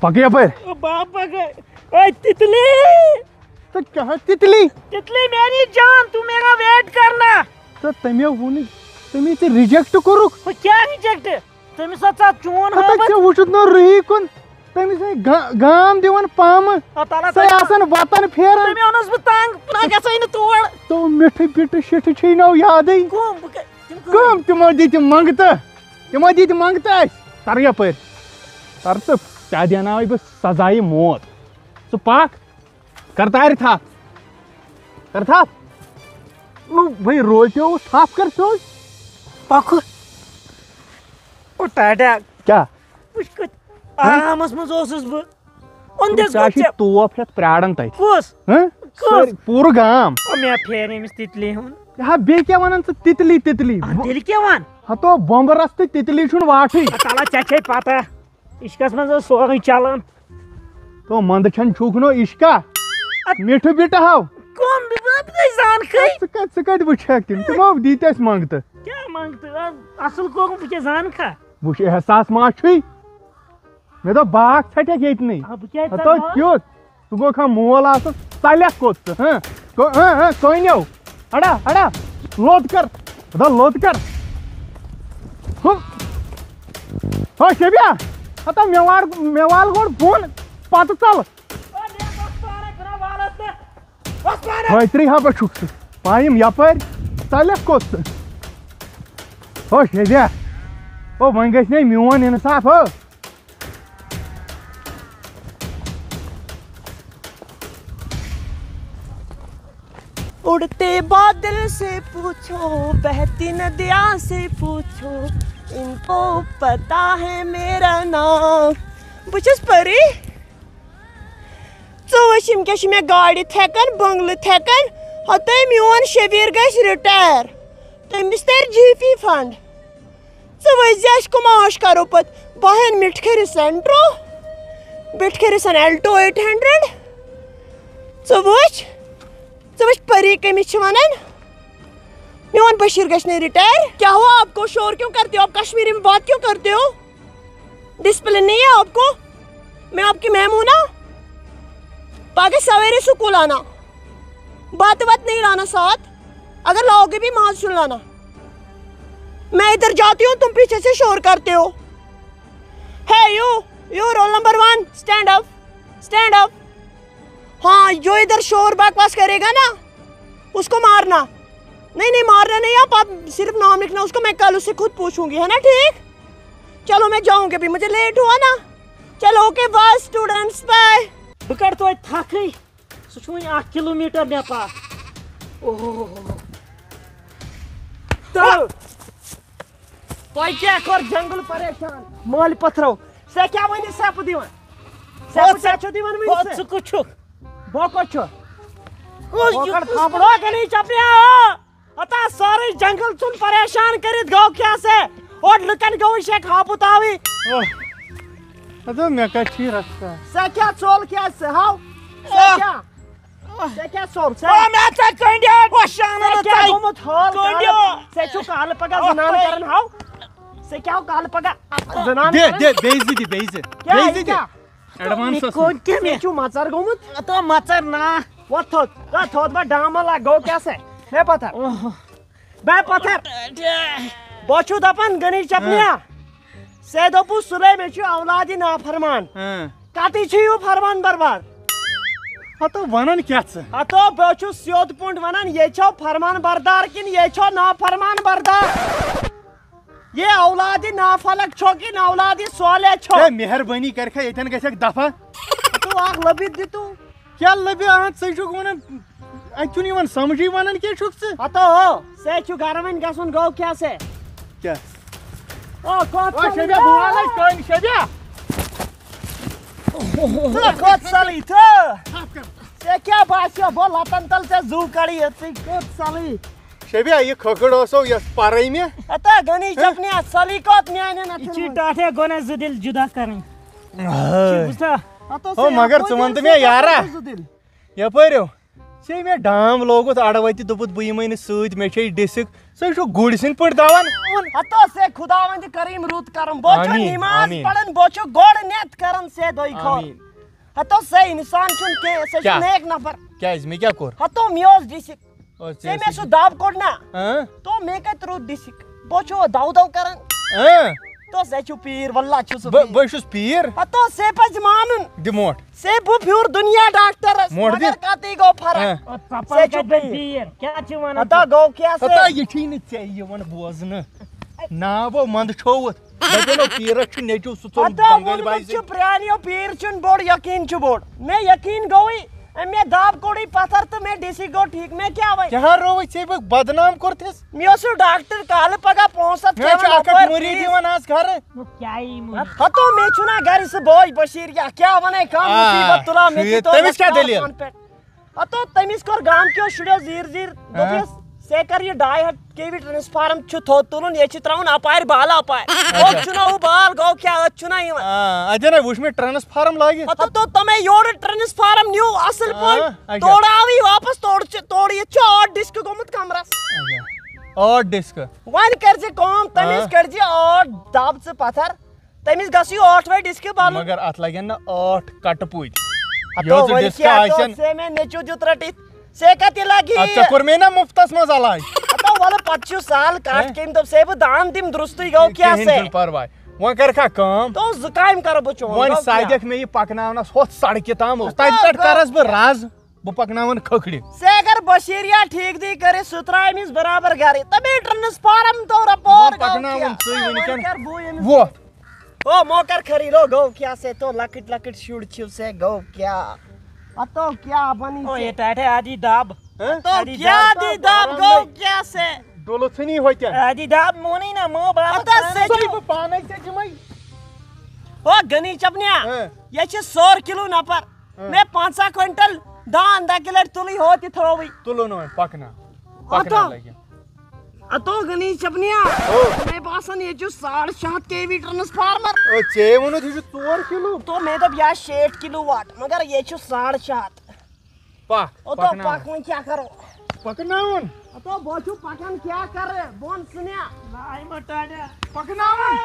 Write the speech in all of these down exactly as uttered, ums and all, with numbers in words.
پکہٕ یپٲرۍ۔ او بابا گٔے۔ اے تِتلی۔ تہٕ کیٛاہ تِتلی؟ تِتلی میری جان، تو میرا ویٹ کرنا۔ تہٕ تٔمۍ ووٚنُے، تٔمۍ ژےٚ ریجیکٹ کوٚرُکھ۔ ہُہ کیٛاہ ریجیکٹ؟ تٔمِس ہا ژاو چون ہتہ ہٲوِتھ۔ ژےٚ وُچھُتھ نہٕ رُہی کُن؟ تٔمِس ہے گا-، گام دِوان پامہٕ۔ او تعالیٰ، سۄے تٔمۍ آسان وطن پھیران۔ تٔمۍ اوٚنُس بہٕ تنگ، نہ گژھے نہٕ تور۔ تو مِٹھٕ پِٹھٕ شِٹھٕ چھے نو یادٕے۔ کٕم؟ بہٕ کَ-، تِم کٕم؟ کٕم؟ تِمو دِتۍ منٛگتہٕ۔ تِمو دِتۍ منٛگتہٕ اَسہِ۔ تَر یَپٲرۍ۔ تَر ژٕ، ژےٚ دیٛاناوَے بہٕ سزایہِ موت۔ ژٕ پَکھ۔ کر تارِ تھپھ۔ کر تھپھ۔ نو بھائی روپیو تھپھ کر سیوٚد۔ پکھ۔ او ٹاٹا۔ کیٛاہ؟ وٕچھ کتھ آرامس منٛز اوسُس بہٕ۔ اوٚن دِس ژےٚ گوٚو آسی ژےٚ۔ توپ ہٮ۪تھ پرٛاران تتہِ۔ کُس؟ ہہ؟ کُس؟ سٲری، پوٗرٕ گام۔ او مےٚ پھیر أمِس تِتلی ہُنٛد۔ ہا، بیٚیہِ کیٛاہ ونان ژٕ تِتلی تِتلی؟ آ، تیٚلہِ کیٛاہ ون؟ ہتو بۄمبہٕ رستہٕ تِتلی چھُنہٕ واٹھٕے۔ آ، تَلہ ژےٚ چھے پتہ۔ عشقس منٛز ٲس سورُے چلان۔ تو منٛدٕ چھَن چھُکھ نو عشقا۔ اَدٕ مِٹھٕ بِٹہٕ ہاو۔ کٕم بہٕ بہٕ زانکھٕے۔ ژٕ کَتہِ، ژٕ کَتہِ وٕچھکھ تِم؟ تِمو دِتۍ اَسہِ منٛگتہٕ۔ کیٛاہ منٛگتہٕ؟ اَصٕل کوٚرُکھ، بہٕ کیٛاہ زانکھا؟ وٕچھ، احساس ما چھُے؟ مےٚ دوٚپ، باغ ژھٹکھ ییٚتہِ نٕے۔ آ، بہٕ کیٛازِ ہتو ژَلہٕ ہا؟ کیُتھ؟ ژٕ گوٚکھا مول آسُن؟ ژَلٮ۪کھ کوٚت ژٕ؟ ہہ؟ کو-، ہہ، ہہ، کٲنیو۔ اڑا، اڑا۔ لوٚت کر۔ ادا لوٚت کر۔ ہُہ۔ ہو شبیا۔ ہتا مےٚ وال، مےٚ وال گۄڈٕ بۄن، پتہٕ ژَل۔ ہٲترٕے ہا بہٕ چھُکھ ژٕ۔ پایم یپٲرۍ۔ ژَلٮ۪کھ کوٚت ژٕ؟ ہو شبیا۔ او وۄنۍ گژھِ نے میون انصاف ہو۔ اڑتے بادل سے پوچھو، بہتی ندیاں سے پوچھو، ان کو پتا ہے میرا نام۔ بہٕ چھَس پٔری۔ ژٕ وٕچھ، یِم کیٛاہ چھِ مےٚ گاڑِ تھٮ۪کان، بنگلہٕ تھٮ۪کان۔ ہتٲے میون شبیٖر گژھِ retire، تٔمِس تَرِ جی پی fund۔ ژٕ وٕچھ زِ اَسہِ کٕم عٲش کَرو پَتہٕ۔ بہٕ ہٮ۪ن مِٹھکٔرِس Santro، مِٹھکٔرِس Alto eight hundred۔ ژٕ وٕچھ، ژٕ وٕچھ پٔری کٔمِس چھِ وَنان۔ میون بشیر گژھِ نہٕ retire۔ کیا ہوا آپ کو؟ شور کیوں کرتے ہو آپ؟ کشمیری میں بات کیوں کرتے ہو؟ ڈسپلن نہیں ہے آپ کو؟ میں آپ کی میم ہوں نا؟ پاگے سویرے سکول آنا، بات بات نہیں لانا ساتھ، اگر لاؤ گے بھی ماز سن لانا۔ میں ادھر جاتی ہوں، تم پیچھے سے شور کرتے ہو۔ ہے یو، یو رول نمبر ون، اسٹینڈ اپ، اسٹینڈ اپ۔ ہاں، جو ادھر شور بکواس کرے گا نا، اس کو مارنا۔ نہیں، نہیں، مارنا نہیں، آپ، آپ صرف نام لکھنا اس کو، میں کل اس سے خود پوچھوں گی، ہے نا؟ ٹھیک، چلو میں جاؤں گی، ابھی مجھے لیٹ ہوا نا۔ چلو اوکے، بائے اسٹوڈنٹس، بائے۔ بہٕ کَڑٕ توتہِ تھَکھٕے۔ سُہ چھُ وۄنۍ اَکھ کِلوٗ میٖٹر نیپال۔ اوہ۔ تہٕ تۄہہِ کیٛاہ کوٚر جنگل پریشان؟ مٲلۍ پٔتھرو، ژےٚ کیٛاہ وَنہِ سٮ۪پہٕ دِوان؟ سٮ۪پہٕ کیٛاہ چھُ دِوان وٕنہِ ہو، ژٕ؟ ژٕ کُس چھُکھ؟ بہٕ کۄس چھُ؟ کُس بہٕ چھُ؟ کَڑٕ تھاپڑ، او گٔلی چپلیا، او۔ ہتا سورُے جنگل ژھُن پریشان کٔرِتھ گوٚو کیٛاہ سا؟ اور لُکن گوٚو شک ہاپُت آوٕے۔ اوہ۔ ہتا مےٚ کتہِ چھُے رستہٕ؟ ژےٚ کیٛاہ ژوٚل کیٛاہ ژٕ ہاو؟ ژےٚ آہ۔ کیٛاہ؟ ژےٚ کیٛاہ ژوٚل؟ ژےٚ آہ، مےٚ ژےٚ کٔنڈیو۔ بہٕ شانہٕ ژےٚ نہٕ کیٛاہ ژےٚ۔ گوٚمُت حال کٔنڈیو۔ کالہٕ؟ ژےٚ چھُکھ کالہٕ پگاہ آہ، زنان تۄہہِ۔ کران ہاو؟ ژےٚ کیٛاہ ہو کالہٕ پگاہ زنان دِ، کران؟ دِ، بیٚیہِ زٕ دِ، بیٚیہِ زٕ۔ کیٛاہ، بیٚیہِ یہِ زٕ دِ۔ کیٛاہ؟ ایڈوانسس مےٚ منٛز۔ کوٚر کیٛاہ مےٚ؟ ژےٚ چھُ مَژَر گوٚمُت؟ ہتا مَژَر نا۔ وۄتھ تھوٚد، وۄتھ تھوٚد، بہٕ ڈامہٕ لَگہٕ، گوٚو کیٛاہ سا؟ مےٚ پَتھر۔ اوہ۔ بے پتھر۔ بہٕ چھُس دپان غنی چپنیا، ہاں۔ ژےٚ دوٚپُتھ سُلے مےٚ چھُ اولادِ نافرمان۔ ہاں۔ کتٕے چھُ یہِ فرمان بردار؟ ہتو ونان کیٛاہ ژٕ؟ ہتو بہٕ چھُس سیوٚد پٲٹھۍ ونان، یہِ چھو فرمان بردار کِنہٕ یہِ چھو نافرمان بردار؟ یہِ اولادِ نافلک چھو کِنہٕ اولادِ صالح چھو؟ ہے، مہربٲنی کٔرِتھ ییٚتٮ۪ن گژھکھ دفع۔ ہتو اکھ لٔبِتھ دِتو۔ کیٛاہ لٔبِتھ؟ اہن ژٕ چھُکھ ونان، اتہِ چھُنہٕ یِوان سمجھٕے، ونان کیٛاہ چھُکھ ژٕ؟ ہتو ہو، ژےٚ چھُ گرٕ وۄنۍ گژھُن، گوٚو کیٛاہ ژےٚ؟ کیٛاہ؟ او، کوٚت او، چھُکھ شبیا، نِوان؟ بہٕ والے کٔنۍ، شبیا۔ ژٕ کوٚت ژَلٕے، ژٕ؟ ژےٚ کیٛاہ باسیو، بہٕ لَتَن تَل ژےٚ زُو کَڑٕ یہِ، ژٕ کوٚت ژَلٕے؟ شبیا، یہِ کھٔکھٕڑ اوسو یۄس پَرٕے مےٚ۔ ہتا غنی ہہ؟ چپنی، اَتھ ژَلٕے کوٚت میٛانٮ۪ن یہِ اَتھَن چھِ منٛز؟ ٹاٹھے گۄناہ زٕ دِل جُدا کَرٕنۍ۔ ہٲے۔ چھُ بوٗزتھا؟ ہتو ہو، ژےٚ مگر یپٲرۍ ژٕ وَن تہٕ چھُ مےٚ، یارا۔ زٕ دِل۔ یپٲرۍ ہو۔ ژےٚ مےٚ ڈام لوگُتھ اَڑٕ وَتہِ، دوٚپُتھ بہٕ یِمَے نہٕ سۭتۍ، مےٚ چھے ڈِسک۔ ژٕ چھُکھ گُرۍ سٕنٛدۍ پٲٹھۍ دَوان۔ ہتو سے خداوند کریم رُت کرم۔ بہٕ چھُس آمیٖن، نماز آمیٖن۔ پران، بہٕ چھُس گۄڈٕ نیت کران سے دۄیہِ خٲر۔ آمیٖن۔ ہتو سے انسان چھُنہٕ کینٛہہ، سُہ چھُ کیٛاہ؟ نیک نفر۔ کیٛازِ؟ مےٚ کیٛاہ کوٚر؟ ہتو مےٚ اوس ڈِسِک۔ او، ژےٚ ژےٚ مےٚ ٲسٕے سُہ دب کوٚڑ نا؟ اۭں؟ تو مےٚ کتہِ روٗد ڈِسِک؟ بہٕ چھُس دَو دَو کران۔ اۭں؟ تو سے چھُ پیٖر، واللہ چھُس بہٕ بہٕ پیٖر۔ بہٕ چھُس پیٖر۔ ہتو سے پزِ مانُن۔ دِ موٹھ۔ سے بہٕ پھیوٗر دُنیا ڈاکٹرس، موٹھ دِ۔ مگر کتے گوٚو فرق۔ اۭں۔ او ژۄپل سے چھُ کتہِ بنہِ پیٖر۔ پیٖر؟ کیٛاہ چھِ ونان ہتا ژٕ؟ گوٚو کیٛاہ سے؟ ہتا یہِ چھُے نہٕ ژےٚ یِوان بوزنہٕ۔ ناو منٛدٕ چھووُتھ۔ دَپیو نہ، پیٖرس چھُ نیٚچو، سُہ ژوٚل ہتا بنگٲلۍ ووٚنمُت بایہِ چھُ سۭتۍ۔ پرٛانیو پیٖر چھُنہٕ بوٚڑ، یقیٖن چھُ بوٚڑ۔ مےٚ یقیٖن گوٚوٕے، أمۍ مےٚ دب کوٚڑُے پتھر تہٕ مےٚ ڈی سی گوٚو ٹھیٖک۔ مےٚ کیٛاہ وۄنۍ؟ کیٛاہ رووُے ژےٚ بہٕ بدنام کوٚرتھس؟ مےٚ اوس سُہ ڈاکٹر کالہٕ پگاہ پونٛسہٕ ہتھ مےٚ چھُ کھٮ۪وان اکھ اکھ اپٲرۍ مُریٖد فیٖس۔ یِوان آز گرٕ۔ نو کیٛاہ یی مُریٖد؟ ہتو مےٚ چھُنہ گرِ سُہ بوے بشیٖر یا کیٛاہ ونے کانٛہہ آ، مُصیبت تُلان مےٚ ٹھیٖک۔ تہِ توٚر تٔمِس کیٛاہ مَس دٔلیٖل؟ پانہٕ پٮ۪ٹھ۔ ہتو تٔمِس کوٚر گامکیو شُرٮ۪و زیٖر زیٖر، ہاں۔ دوٚپُس، "ژےٚ کر یہِ ڈاے ہتھ کے وی ٹرانسفارم چھُ تھوٚد تُلُن، ییٚتہِ چھِ ترٛاوُن اپارِ بال اپارِ۔" اچھا۔ اوٚت چھُنہ ہُہ بال، گوٚو کیٛاہ، أتھۍ چھُنہ یِوان۔ آ، اَتہِ نَے وُچھ مےٚ ٹرانسفارم لٲگِتھ۔ ہتو تو تمے یورٕ ٹرانسفارم نیوٗ اصل آ، پٲٹھۍ، اچھا۔ تورٕ آوٕے واپس، تورٕ چھِ، تورٕ ییٚتہِ چھُ ٲٹھ ڈِسک گوٚمُت کمرس۔ اچھا۔ ٲٹھ ڈِسک؟ وۄنۍ کٔرۍ زِ کٲم، تٔمِس آ۔ کٔرۍ زِ ٲٹھ دب ژٕ پتھر۔ تٔمِس گژھِ یہِ ٲٹھ وَے ڈِسکہِ بَلُن۔ مگر اَتھ لَگن نہٕ ٲٹھ کَٹہٕ پوٗتۍ۔ ہتو یہِ اوس وۄنۍ ڈِسکہٕ کیٛاہ آسن۔ ژےٚ مےٚ نیٚچوٗ دیُت رٔٹِتھ۔ ژےٚ کَتہِ لَگہِ اَتھ یہِ؟ ژےٚ کوٚر مےٚ نا مُفتَس منٛز علاج۔ ہتو وَلہٕ پَتہٕ چھُ سہل کَتھ ہے؟ کٔمۍ دوٚپ ژےٚ بہٕ دان دِمہٕ درُستٕے گوٚو کیٛاہ کِہیٖنۍ ژےٚ؟ چھُنہٕ پَرواے۔ وۄنۍ کَرٕ کھا کٲم؟ تو زٕ کامہِ کَرٕ بہٕ چون، وۄنۍ گوٚو کیٛاہ؟ سادیکھ مےٚ یہِ پَکناونَس ہۄتھ سڑکہِ تام۔ ہتو تَتہِ پٮ۪ٹھ گوٚو کَرَس بہٕ کیٛاہ؟ رَز۔ بہٕ پَکناوَن کھٔکھرِ۔ ژےٚ اگر بشیریا ٹھیک دی کٔرِتھ، سُہ ترٛاو أمِس برابر گرے۔ تہٕ بیٚیہِ ٹرانسفارم تو رپور وۄنۍ پَکناوُن ژٕے وٕنکٮ۪ن۔ وۄتھ۔ او موکر کھری رو گو کیا سے تو لکٹ لکٹ شُر چھِو سے گو کیا۔ اتو کیا بنی او سے؟ یہ ٹاٹے آدھی دب۔ ہاں؟ تو آدھی کیا دب۔ دی دب گو کیا سے؟ ڈولو ژھنی ہوتیا۔ آدھی دب مونی نا مو بابا۔ اتو سے سوری بہٕ پانے ژےٚ دِمے۔ او گنی چپنیا۔ ہاں۔ یہ چھ سور کلو نفر۔ ہاں۔ مےٚ پنٛژاہ کوینٹل دان دَکہِ لَٹہِ تُلٕے ہوت یہِ تھٲوٕے۔ تُلُن وۄنۍ پَکناو۔ پَکناو اتو۔ لَگہِ۔ اتو گنی چپنیا۔ او۔ مےٚ باسان ییٚتہِ چھُ ساڑ شےٚ ہَتھ کے وی ٹرانسفارمر۔ او، ژےٚ ووٚنُتھ یہِ چھُ ژور کِلوٗ۔ تو مےٚ دوٚپ یہِ آسہِ شیٹھ کِلوٗ واٹ، مگر ییٚتہِ چھُ ساڑ شےٚ ہَتھ۔ پَکھ، او تو پَکناو۔ پَکھ وۄنۍ کیٛاہ کَرو؟ پَکناوُن۔ اتو بہٕ چھُ پَکان کیٛاہ کَرٕ؟ بۄن ژٕ مےٚ۔ پَکناوُن۔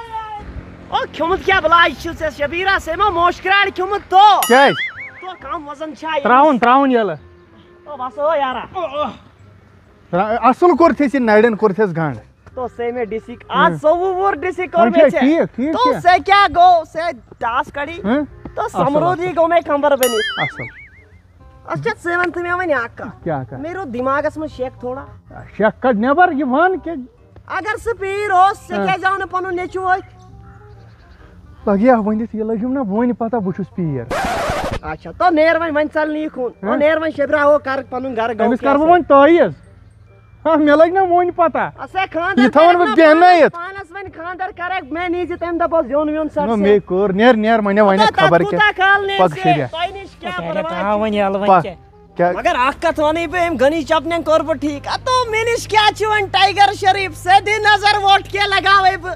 او کھیوٚمُت کیٛاہ بلاے چھُ ژےٚ شبیرا؟ ژےٚ ما موش کرٛاڑ کھیوٚمُت تو؟ کیٛازِ؟ تو کم وزن چھا یہِ؟ ترٛاوُن، ترٛاوُن یَلہٕ۔ او بس او یارا۔ را-، اصل کوٚرتھس یہِ نرٮ۪ن کوٚرتھس گنڈ۔ تو سے میں ڈسک آج ہاں۔ سووُہ وُہُر ڈسک کوٚر وۄنۍ چھا مےٚ ژےٚ۔ ٹھیٖک، ٹھیٖک تو چھا۔ سے کیٛاہ گوٚو؟ سے ٹاس کڑی۔ ہاں؟ تو اصل، سمرودی اصل۔ گوٚو مےٚ کمبر بٔنِتھ۔ اصل۔ اچھا، ژٕ وَن تہٕ مےٚ وۄنۍ اکھ کتھ۔ کیٛاہ کتھ؟ مےٚ روٗد دٮ۪ماغس منٛز شک تھوڑا۔ شک کڑ نٮ۪بر، یہِ وَن کہِ۔ اگر سُہ پیٖر اوس، ژےٚ ہاں۔ کیٛازِ آو نہٕ پنُن نیٚچوٗ أتھۍ؟ لگیا ؤنِتھ، یہِ لٔجِم نہ وۄنۍ پتہ بہٕ چھُس پیٖر۔ اچھا، تو نیر وۄنۍ، وۄنۍ ژَل نہٕ یہِ خوٗن۔ تو ہاں؟ نیر وۄنۍ شبراہو کر پنُن گرٕ گوٚو أمِس کر بہٕ کیٛاہ وۄنۍ تٲیٖز؟ ہاں، مےٚ لٔج نہ وۄنۍ پتہ۔ اَسے خانٛدر یہِ تھاوَن کَرَکھ بہٕ نہ بیٚہنٲیِتھ۔ پانَس، پانَس وۄنۍ خانٛدر کَرَکھ، مےٚ نیٖزِ تَمہِ دۄہ پَتہٕ زیُن ویُن سَر نہ، سَر۔ مے کوٚر، نیر، نیر، وۄنۍ، وۄنۍ ہتو تَتھ خٲبر کوٗتاہ کیٛاہ۔ کال نیرِ پَکھ ژےٚ؟ شیریا۔ تۄہہِ نِش کیٛاہ پَکھ۔ پَرواے چھُ؟ تھاو وۄنۍ یَلہٕ وۄنۍ پَکھ۔ ژےٚ۔ کیٛاہ؟ مگر اَکھ کَتھ وَنَے بہٕ، أمۍ غنی چپنٮ۪ن کوٚر بہٕ ٹھیٖک۔ ہتو مےٚ نِش کیٛاہ چھُ وۄنۍ ٹائیگر شریف؟ سیدھی نظر ووٹ کے لگاوَے بہٕ۔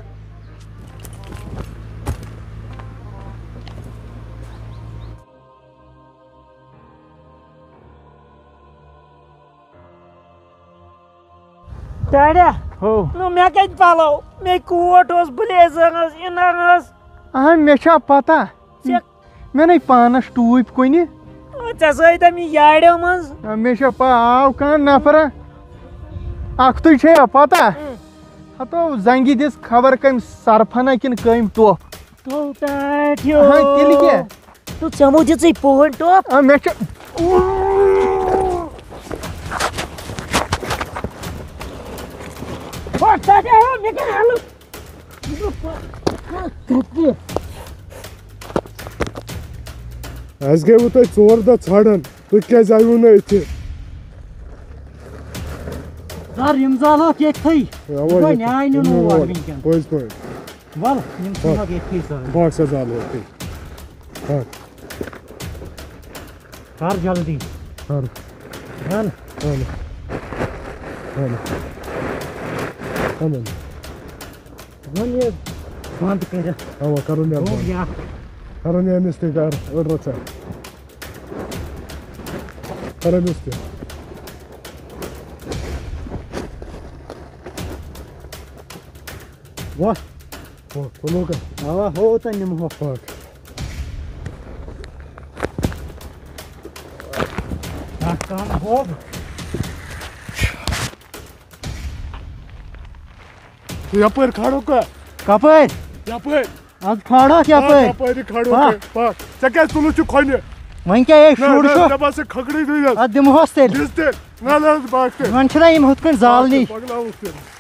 ڈاڈا۔ ہو۔ نو مےٚ کَتہِ پَلو؟ مےٚ کوٹ اوس، بلیزر ٲس، اِنر ٲس۔ اہن، مےٚ چھا پتہ۔ ژےٚ مےٚ نے پانس ٹوٗپۍ کُنہِ۔ او، ژےٚ سۭتۍ یہِ یاریو منٛز۔ آ، مےٚ چھا پا-، آو کانٛہہ نفرا؟ اکھتُے چھے یا پتہ؟ اۭں۔ ہتو زنگہِ دِژ خبر کٔمۍ سرفنا کِنہٕ کٔمۍ ٹوپھ۔ تو ٹاٹھیو۔ ہاں، تیٚلہِ کیٛاہ؟ تو ژےٚ مو دِژٕے پوہن ٹوپھ۔ آ، مےٚ چھِ۔ پَتھ ژٕ کیٛاہ ہو، مےٚ کیٛاہ ہٮ۪لٕپ؟ اَسہِ گٔیوٕ تۄہہِ ژور دۄہ ژھانٛڈان، تُہۍ کیٛازِ آیوٕ نہٕ أتھِ؟ سر، یِم زالہوکھ ییٚتھٕے۔ اَوا، یہِ گوٚو ییٚتہِ۔ نیٛاے نیُن یِمو اور ووٚن۔ وٕنکٮ۪ن۔ پٔزۍ پٲٹھۍ۔ وَلہٕ، یِم ژھٕنہوکھ ییٚتھی سٲری۔ بہٕ ہسا زالہٕ ہوٚتھٕے۔ ہَتھ۔ کر جلدی۔ کر۔ ہن۔ اَن۔ اَن۔ اَن۔ وۄنۍ یہِ بنٛد کٔرِتھ۔ اَوا، کرو نیٹ گوٚو بنٛد۔ یہِ۔ کرو نیٹ أمِس تہِ کر، أڑ رژھا۔ کرو أمِس تہِ۔ وۄتھ۔ ہُہ، کُلوٗ گژھ۔ اَوا، ہُہ تہٕ نِمہٕ ہۄکھ۔ پَکھ۔ اَتھ کَم ہوب۔ یَپٲرۍ کھالو کا؟ کَپٲرۍ؟ یَپٲرۍ۔ اَدٕ کھالوکھ پَکھ، یَپٲرۍ۔ یَپٲری کھالو پَکھ۔ کا؟ پَکھ۔ ژےٚ کیٛازِ تُلُتھ چھُ کھۄنہِ؟ وۄنۍ کیٛاہ، یے نہ، شُر نہ، چھُ۔ دَپان ژٕ کھکھرٕے دٔے یَتھ۔ اَدٕ دِمہوس تیٚلہِ۔ دِس تیٚلہِ۔ نہ، نہ، پَکھ تیٚلہِ۔ وۄنۍ چھُنہ یِم ہُتھ کٔنۍ زالنٕے۔ پَکھ تیٚلہِ، پَکناوُکھ تیٚلہِ۔